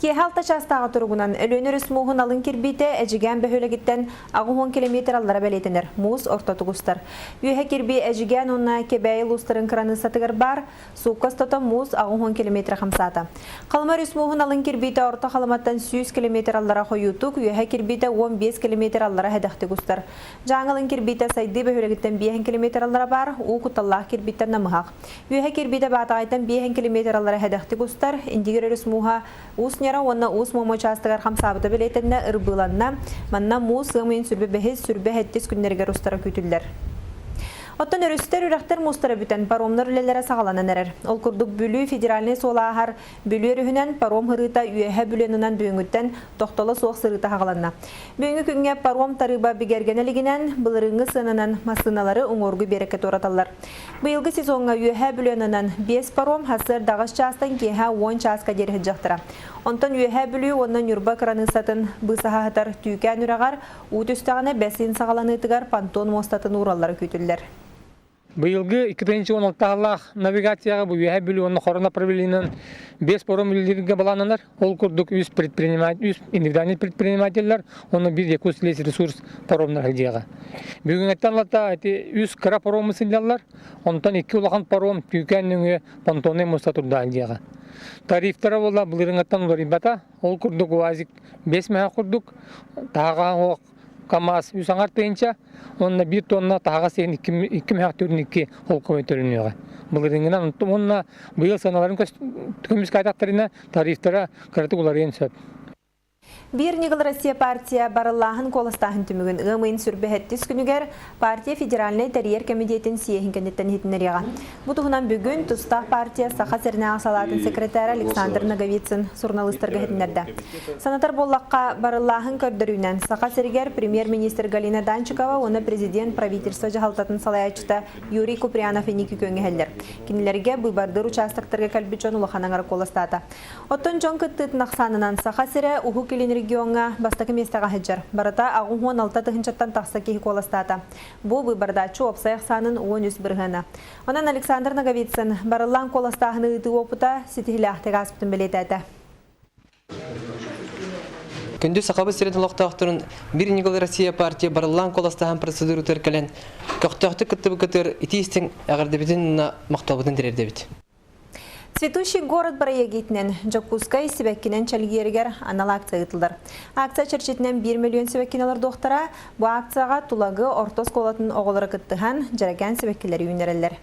Киэһэ алта чаастааҕы туругунан Өлүөнэ өрүс мууһун алын кирбиитэ Эдьигээн бөһүөлэгиттэн 80 километр аллара бэлиэтэнэр, муус ортотук устар. Үөһэ кирбии Эдьигээн уонна Кэбээйи улуустарын кыраныыссатыгар баар, суукка устата муус 80 километр хамсаата. Халыма өрүс мууһун алын кирбиитэ Орто Халыматтан 100 километр аллара хойуутук, үөһэ кирбиитэ 15 километр аллара сэдэхтик устар. Дьааҥы алын кирбиитэ Сайдыы бөһүөлэгиттэн 5 километр аллара баар, уу кутталлаах кирбииттэн намыһах. Үөһэ кирбиитэ Баатаҕайтан 5 километр аллара сэдэхтик устар, Индигир өрүс мууһа Уус Ньара уонна Уус Муома учаастагар хамсаабыта бэлиэтэннэ, ырбыыланна. Манна муус ыам ыйын сүрбэ бэһис, сүрбэ сэттис күннэригэр устара күүтүллэр. Оттон өрүстэр, үрэхтэр муустара бүтэн, паромнар үлэлэрэ саҕаланан эрэр. Ол курдук Бүлүү федеральнай суол ааһар Бүлүү өрүһүнэн паром һырыыта Үөһэ Бүлүөнунан бүгүҥҥүттэн тохтоло суох сырыыта саҕаланна. Бүгүҥҥү күҥҥэ паром тарыыба бигэргэнэ илигинэн, былырыыҥҥы сыананан массыыналары уҥуоргу биэрэккэ туораталлар. Быйылгы сезоҥҥа Үөһээ Бүлүүнүнэн биэс паром сарсыарда аҕыс чаастан киэһэ уон чааска диэри сылдьыахтара. Онтон Үөһээ Бүлүү уонна Ньурба кыраныыссатын быысаһа сытар Түүкээн үрэҕэр уу түстэҕинэ бэс ыйын саҕаланыытыгар понтон муостатын уураллара күүтүллэр. Быйылгы 2016 сыллаах навигацияҕа бу Үөһээ Бүлүү уонна Хоро направлениенан биэс паром үлэлииргэ былааннанар. Ол курдук үс предприниматель, үс индивидуальный предпринимателлэр уонна биир Якутск ресурс паромнар сылдьыаҕа. Бүгүҥҥэттэн ылата ити үс кыра парому сылдьаллар, онтон икки улахан паром Түүкээн нөҥүө понтоннай муоста турда сылдьыаҕа. Тарифтара буолла былырыҥҥаттан уларыйбата. Ол курдук УАЗик 5 мэһэ курдук, таһаҕа КАМАЗ үс аҥар тыһыынча уонна биир тонна таһаҕас иһин икки мөһөх төрүн икки холкуой төлөнүөҕэ. Былырыыҥҥынан уонна быйыл сыаналарын көмүскээтахтарына тарифтара кыратык уларыйан сөп. Биир ньыгыл Россия партия барыллааһын куоластааһын түмүгүн ыам ыйын сүрбэһэттис күнүгэр партия федеральнай тэрийэр кэмитиэтин съеһин кэнниттэн иһитиннэриэҕэ. Бу туһунан бүгүн тустаах партия Саха сиринээҕи салаатын секретара Александр Ноговицын суруналыыстарга иһитиннэрдэ. Санатар буоллахха, барыллааһын көрдөрүүнэн Саха сиригэр премьер-министр Галина Данчикова уонна президент правительство дьаһалтатын салайааччыта Юрий Куприянов инники күөҥҥэ иһэллэр. Кинилэргэ быыбардыыр учаастактарга кэлбит дьон улахан аҥара куоластаата. Оттон дьон кыттыытын ахсаанынан Саха сирэ Уһук Илин региоҥҥа бастакы миэстэҕэ сылдьар. Барыта 86 тыһыынчаттан тахса киһи куоластаата. Бу быыбардааччы уопсай ахсаанын 13 бырыһыана. Онон Александр Ноговицын барыллаан куоластааһыны ыытыы уопута ситиһилээхтик ааспытын бэлиэтээтэ. Күндү Сахабыт сирин олохтоохторун Биир ньыгыл Россия партия барыллаан куоластааһын процедуратыгар кэлэн көхтөөхтүк кыттыбыккытыгар итии-истиҥ эҕэрдэбитин уонна махталбытын тириэрдэбит. Цветущий город бырайыак Дьокуускай сибэккинэн чэлгиэригэр анал акция ыытыллар. Акция чэрчитинэн 1 миллион сибэккини олордуохтара. Бу акцияҕа Тулагы орто оскуолатын оҕолоро кыттыһан, дьэрэкээн сибэккилэри үүннэрэллэр.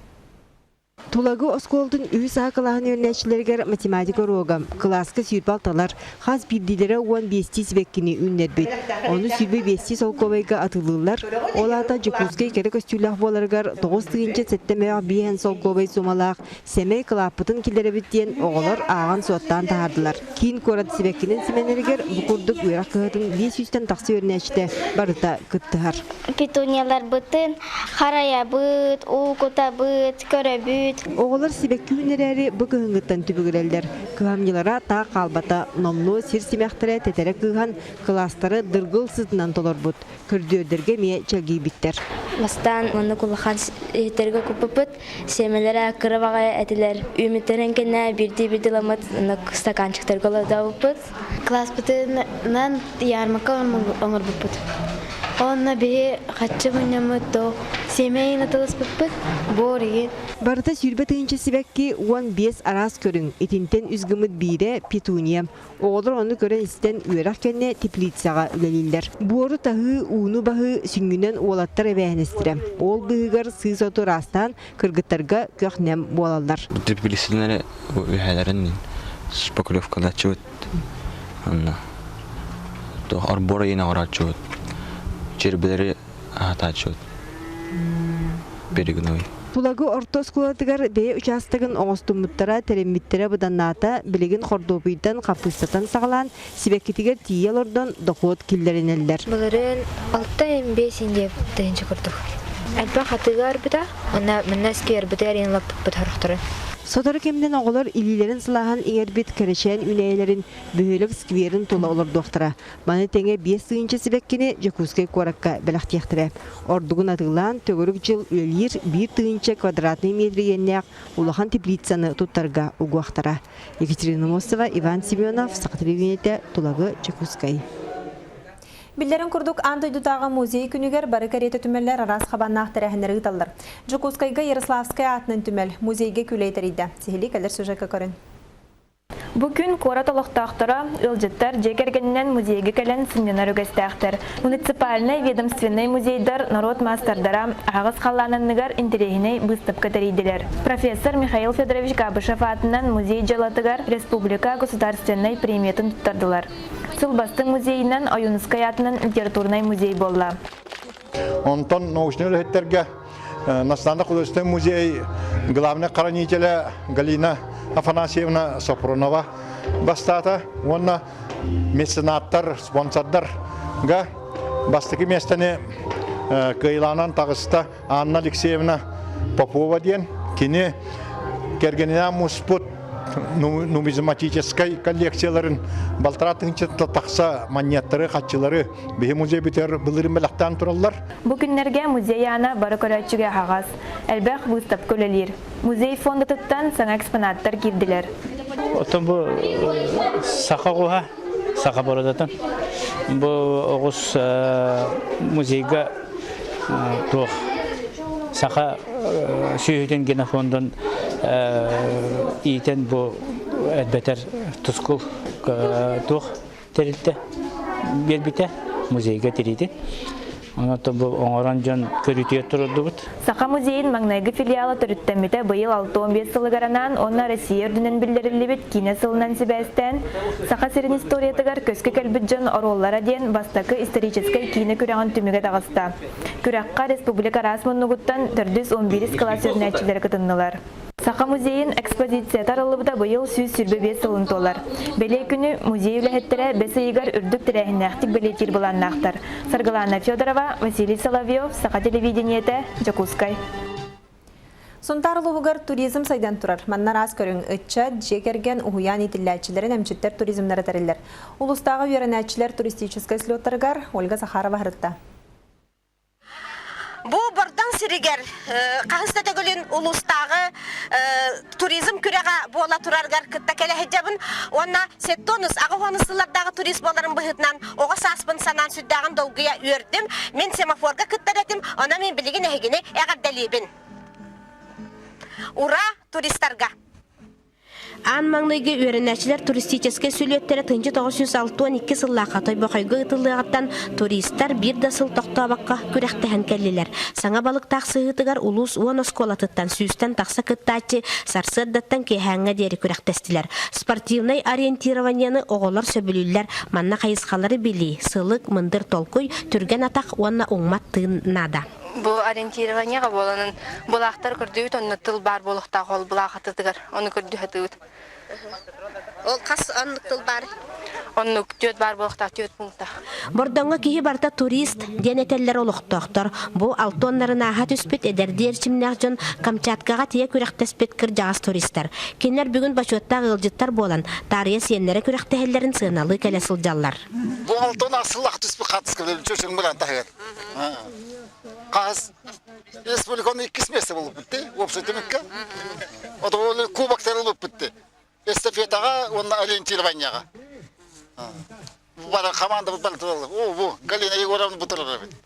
Тулагы оскуолатын үһүс А кылааһын үөрэнээччилэригэр математика уруога, кылааска сүүрбэ алталар, хас биирдиилэрэ уон биэстии сибэккини үүннэрбит. Ону сүүрбэ биэстии солкуобайга атыылыыллар. Ол аата Дьокуускай кэрэ көстүүлээх буоларыгар 9 7 мөөх биэһэн солкуобай суумалаах сэмэй кылааппытын киллэрэбит диэн оҕолор ааҕан-суоттаан таһаардылар. Киин куорат сибэккинэн симэнэригэр бу курдук үөрэх кыһатын 500-тэн тахса үөрэнээччитэ барыта кыттыһар. Петунияларбытын харайабыт, уу кутабыт, көрөбүт. Оҕолор сибэкки үүнэрээри бу кыһыҥҥыттан түбүгүрэллэр. Кыһамньылара таах хаалбата, номнуо сир симэхтэрэ тэтэрэ кыыһан, кылаастары дыргыл сытынан толорбут. Көрдүөрдэргэ эмиэ чэлгийбиттэр. Бастаан маннык улахан иһиттэргэ куппуппут, сиэмэлэрэ кыра баҕайы этилэр. Үүммүттэрин кэннэ биирдии-биирдии ламмыт стаканчиктарга олордообуппут. Класспытынан ярмарка оҥорбуппут. Онно биһи хаччы мунньаммыт то сиэмэйин атыласпыппыт буор игин. Барыта сүүрбэ тыһыынча сибэкки 15 араас көрүҥ, итинтэн үс гыммыт биирэ петуния. Оҕолор ону көрөн-истэн үөрэх кэннэ теплицаҕа үлэлииллэр. Буору таһыы, ууну баһыы сүнньүнэн уолаттар эбээһинэстэрэ. Ол быыһыгар сыыс оту ыраастаан кыргыттарга көх-нэм буолаллар. Теплицалары үһэлэрин шпаклевкалааччыбыт. Онно арбор ыйын оҥорооччубут. Чербэлэри аһатааччыбыт. Перегной. Тулагы орто оскуолатыгар бэйэ учаастагын оҥостуммуттара, тэриммиттэрэ быданнаата, билигин хордуопуйтан, хаппыыстатан саҕалаан, сибэккитигэр тиийэ олордон дохуот киллэринэллэр. Былырыын алта биэс индия тыһыынча курдук. Элбэх атыыга барбыта, уонна манна сквербытыгар иин лаппыппыт сорохтору. Сотору кэминэн оҕолор илиилэрин сылааһын иҥэрбит кэрэчээн үүнээйилэрин бөһүөлэк скверин тула олордуохтара. Маны тэҥэ 5 тыһыынча сибэккини Дьокуускай куоракка бэлэхтиэхтэрэ. Ордугун атыылаан, төгүрүк дьыл үлэлиир 1 тыһыынча квадратный метр иэннээх улахан теплицаны туттарга угуохтара. Екатерина Мосова, Иван Семенов, Саха телевидениетэ, Тулагы, Дьокуускай. Биллэрин курдук, аан дойдутааҕы музей күнүгэр бары кэриэтэ түмэллэр араас хабааннаах тэрээһиннэри ыыталлар. Дьокуускайга Ярославскай аатынан түмэл музейга күүлэй тэрийдэ. Сиһилии кэлэр сюжекка көрүн. Бу күн куорат олохтоохторо, ыалдьыттар дьиэ кэргэнинэн музейга кэлэн сынньанар үгэстээхтэр. Муниципальнай ведомственнай музейдар норуот маастардара аһаҕас халлаан анныгар интэриэһинэй быыстапка тэрийдилэр. Профессор Михаил Федорович Габышев аатынан музей дьыалатыгар республика государственнай премиятын туттардылар. Сыл бастыҥ музейынан Ойуунускай аатынан литературнай музей буолла. Онтон научнай үлэһиттэргэ Национальный художественный музей главный хранителя Галина Афанасьевна Сопронова бастаата уонна меценаттар, спонсордарга бастакы миэстэни кыайылаанан таҕыста Анна Алексеевна Попова диэн кини кэргэнинээн муспут нумизматическай коллекцияларын балтараа тыһыынчаттан тахса манньыаттары, хаччылары биһи музей бүтэр былырын бэлэхтээн тураллар. Бу күннэргэ музей аана бары көрөөччүгэ аһаҕас, элбэх быыстапка үлэлиир. Музей фондатыттан саҥа экспонаттар киирдилэр. Оттон бу саха оҕуһа, саха бородатын бу оҕус музейга туох саха сүөһүтүн генофондун иитэн бу элбэтэр тускул туох тэрилтэ биэрбитэ музейга тириитин Онон бу оҥорон дьон көрүүтүгэр турурдубут. Саха музейын маҥнайгы филиала төрүттэммитэ быйыл 65 сылыгар анаан уонна Россия үрдүнэн биллэриллибит киинэ сылынан сибээстээн Саха сирин историятыгар көскө кэлбит дьон оруоллара диэн бастакы историческай киинэ күрэҕин түмүгэ таҕыста. Күрэххэ республика араас муннугуттан төрдүс 11 кылаас үөрэнээччилэрэ кытыннылар. Саха музейын экспозицията арыллыбыта быйыл 125 сылын туолар. Бэлиэ күнү музей үлэһиттэрэ бэс ыйыгар үрдүк тэрээһиннээхтик бэлиэтиир былааннаахтар. Саргылана Федорова, Василий Соловьев, Саха телевидениетэ, Дьокуускай. Сунтаар улууһугар туризм сайдан турар. Манна араас көрүҥ ыччат, дьиэ кэргэн, уһуйаан иитиллээччилэрин эмчиттэр туризмнара тэриллэр. Улуустааҕы үөрэнээччилэр туристическай слеттарыгар Ольга Захарова сырытта. Бу Бордоҥ сиригэр хаһыс да төгүлүн улуустааҕы туризм күрэҕэ буола турарыгар кытта кэлэ сылдьабын. Уонна сеттонус аҕыс сыллардааҕы турист буоларым быһыытынан оҕо сааспын санаан сүрдээҕин долгуйа үөрдүм. Мин семафорга кыттар этим, онон мин билигин эһигини эҕэрдэлиибин. Ура туристарга! Аан маҥнайгы үөрэнээччилэр туристическай сүлүөттэрэ 1962 сыллаахха Тойбохойго ыытыллыаҕыттан туристар биир да сыл тохтообокко күрэхтэһэн кэллилэр. Саҥа балыктаах сыһыытыгар улуус уон оскуолатыттан сүүстэн тахса кыттааччы сарсыардаттан киэһээҥҥэ диэри күрэхтэстилэр. Спортивнай ориентированиены оҕолор сөбүлүүллэр. Манна хайысхалары билии, сылык, мындыр толкуй, түргэн атах уонна уҥмат тыын наада. Бу ориентированиеҕа буоланын былаахтар көрдүүбүт, онно тыл баар буолуохтаах ол былаах атытыгар, ону көрдүү сатыыбыт. Ол хас оннук тыл баар? Оннук түөрт баар буолуохтаах, түөрт пунктаах. Бордоҥҥо киһи барыта турист диэн этэллэр олохтоохтор. Бу алтоннарын ааһа түспүт эдэрдии эрчимнээх дьон Камчаткаҕа тиийэ күрэхтэспит кырдьаҕас туристар. Кинилэр бүгүн бочуоттаах ыалдьыттар буолан, таарыйа сиэннэрэ күрэхтэһэллэрин сыаналыы кэлэ сылдьаллар. Бу алтон асыллах түспүт хатыска чөчөҥ булан таһыгар. Хас республиканы иккис место булуппут уопсай түмүккэ. Ото ол кубоктары ылыппыт эстафетаҕа уонна ориентированияҕа. Бара команда бу О, бу Галина Егоровна бутурар эбит.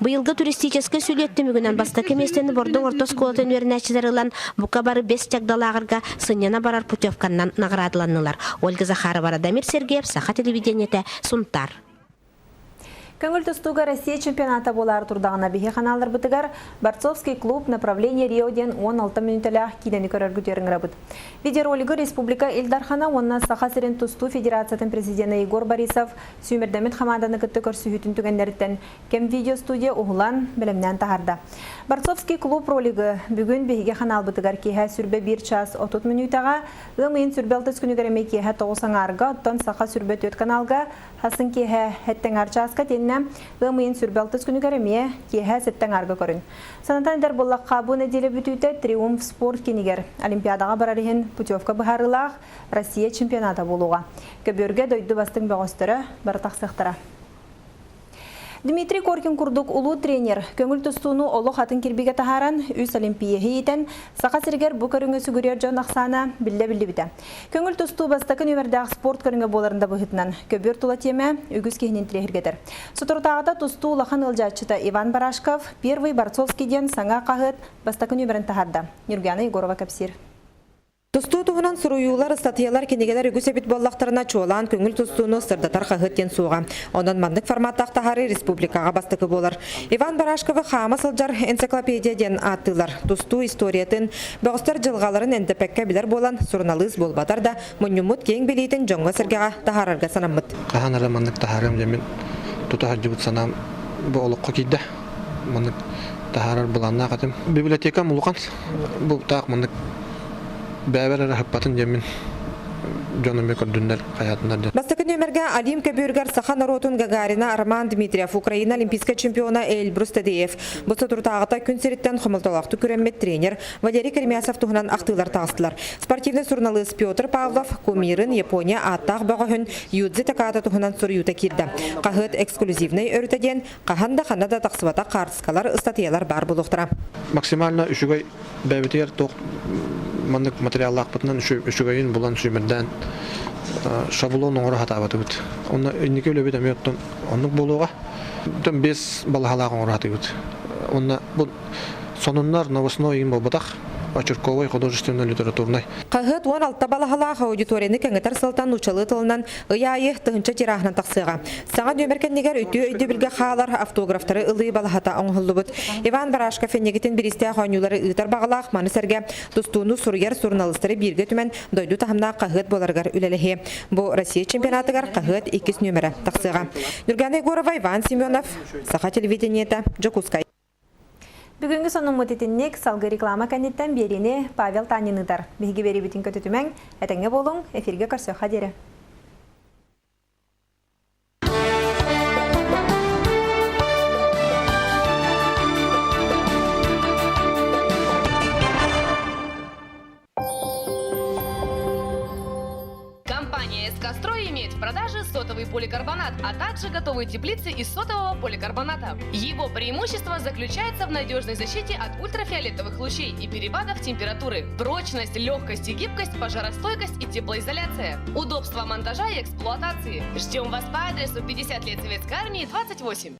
Быйылгы туристическай сүлүөт түмүгүнэн бастакы миэстэни Бордоҥ орто оскуолатын үөрэнээччилэр ылан, бука бары бэс чагдалааҕырга сынньана барар путевканнан наҕараадаланнылар. Ольга Захарова, Радомир Сергеев, Саха телевидениетэ, Сунтаар. Көҥүл тустууга Россия чемпионата буолаары турдаҕына биһи ханаалларбытыгар Борцовский клуб направление Рио диэн 16 мүнүүтэлээх киинэни көрөргүтүгэр ыҥырабыт. Видеоролигы республика Ил Дархана уонна Саха сирин тустуу федерациятын президенэ Егор Борисов сүүмэрдэммит хамаанданы кытта көрсүһүүтүн түгэннэриттэн Кэм видеостудия уһулан, бэлэмнээн таһаарда. Борцовский клуб ролигы бүгүн биһиги ханаалбытыгар киэһэ сүрбэ биир час 30 мүнүүтэҕэ, ыам ыйын сүрбэ алтыс күнүгэр эмиэ киэһэ тоҕус аҥаарга, оттон Саха сүрбэ түөрт каналга хасын киэһэ хэттэ аҥаар чааска итиэннэ. Итиэннэ ыам ыйын сүрбэ алтыс күнүгэр эмиэ киэһэ сэттэ аҥаарга көрүн. Санатан этэр буоллахха, бу нэдиэлэ бүтүүтэ Триумф спорт киинигэр Олимпиадаҕа барар иһин путевка быһаарыылаах Россия чемпионата буолуоҕа. Көбүөргэ дойду бастыҥ бөҕөстөрө бары тахсыахтара. Дмитрий Коркин курдук улуу тренер көҥүл тустууну олох атын кирбигэ таһааран, үс олимпиеһы иитэн, Саха сиригэр бу көрүҥү сүгүрүйэр дьон ахсаана биллэ биллибитэ. Көҥүл тустуу бастакы нүөмэрдээх спорт көрүҥэ буоларын да быһыытынан, көбүөр тула тиэмэ үгүс киһини интириэһиргэтэр. Соторутааҕыта тустуу улахан ыалдьааччыта Иван Барашков «Первый борцовский» диэн саҥа хаһыат бастакы нүөмэрин таһаарда. Нюргана Егорова кэпсиир. Тустуу туһунан суруйуулар, ыстатыйалар, кинигэлэр үгүс эбит буоллахтарына, чуолаан көҥүл тустууну сырдатар хаһыат диэн суоҕа. Онон маннык форматтаах таһаарыы республикаҕа бастакы буолар. Иван Барашковы хаама сылдьар энциклопедия диэн ааттыыллар. Тустуу историятын, бөҕөстөр дьылҕаларын эндэпэккэ билэр буолан, суруналыыс буолбатар да, мунньуммут киэҥ билиитин дьоҥҥо-сэргэҕэ таһаарарга санаммыт. Хаһан эрэ маннык таһаарыам диэммин тута сылдьыбыт санаам бу олоххо киирдэ. Маннык таһаарар былааннаах этим. Библиотекам улахан. Бу таах маннык бэйэбэр эрэ ыһыппатын диэммин дьон эмиэ көрдүннэр, хайаатыннар диэн. Бастакы нүөмэргэ Олимп көбүөрүгэр саха норуотун Гагарина Роман Дмитриев, Украина олимпийскай чемпиона Эльбрус Тедеев, бу соторутааҕыта күн сириттэн хомолтолоохтук күрэммит тренер Валерий Керемясов туһунан ахтыылар таҕыстылар. Спортивнай суруналыыс Петр Павлов кумирын Япония ааттаах бөҕөһүн Юдзи Таката туһунан суруйуута киирдэ. Хаһыат эксклюзивнай өрүтэ диэн хаһан да ханна да тахсыбатах хаартыскалар, ыстатыйалар баар буолуохтара. Максимально үчүгэй бэйэбитигэр туох маннык материаллаахпытынан үчүгэйин булан сүүмэрдээн шаблон оҥоро сатаабатыбыт. Онно инники үлэбит эмиэ оттон оннук буолуоҕа. Оттон биэс балаһалаах оҥоро сатыыбыт. Онно бу сонуннар новостной иин буолбатах. Очерковай художественно-литературнай. Хаһыат 16 балаһалаах аудиторияны кэҥэтэр сылтан нууччалыы тылынан ый аайы тыһыынча тираһынан тахсыаҕа. Саҥа нүөмэр кэннигэр үтүө өйдөбүлгэ хаалар автографтары ылыы балаһата оҥоһуллубут. Иван Барашков иннигитин бириистээх оонньуулары ыытар баҕалаах, маны сэргэ тустууну суруйар суруналыыстары бииргэ түмэн дойду таһымнаах хаһыат буоларыгар үлэлэһиэ. Бу Россия чемпионатыгар хаһыат иккис нүөмэрэ тахсыаҕа. Нюргана Егорова, Иван Семенов, Саха телевидениета, Дьокуускай. Бүгүҥҥү сонуммут итинник салгыы реклама кэнниттэн биэриини Павел Танин ыытар. Биһиги биэриибитин көтүтүмэҥ, этэҥҥэ буолуҥ, эфиргэ көрсүөххэ диэри. Компания СК Строй имеет в продаже сотовый поликарбонат, а также готовые теплицы из сотового поликарбоната. Его преимущество заключается в надежной защите от ультрафиолетовых лучей и перепадов температуры, прочность, легкость и гибкость, пожаростойкость и теплоизоляция, удобство монтажа и эксплуатации. Ждем вас по адресу 50 лет Советской Армии, 28.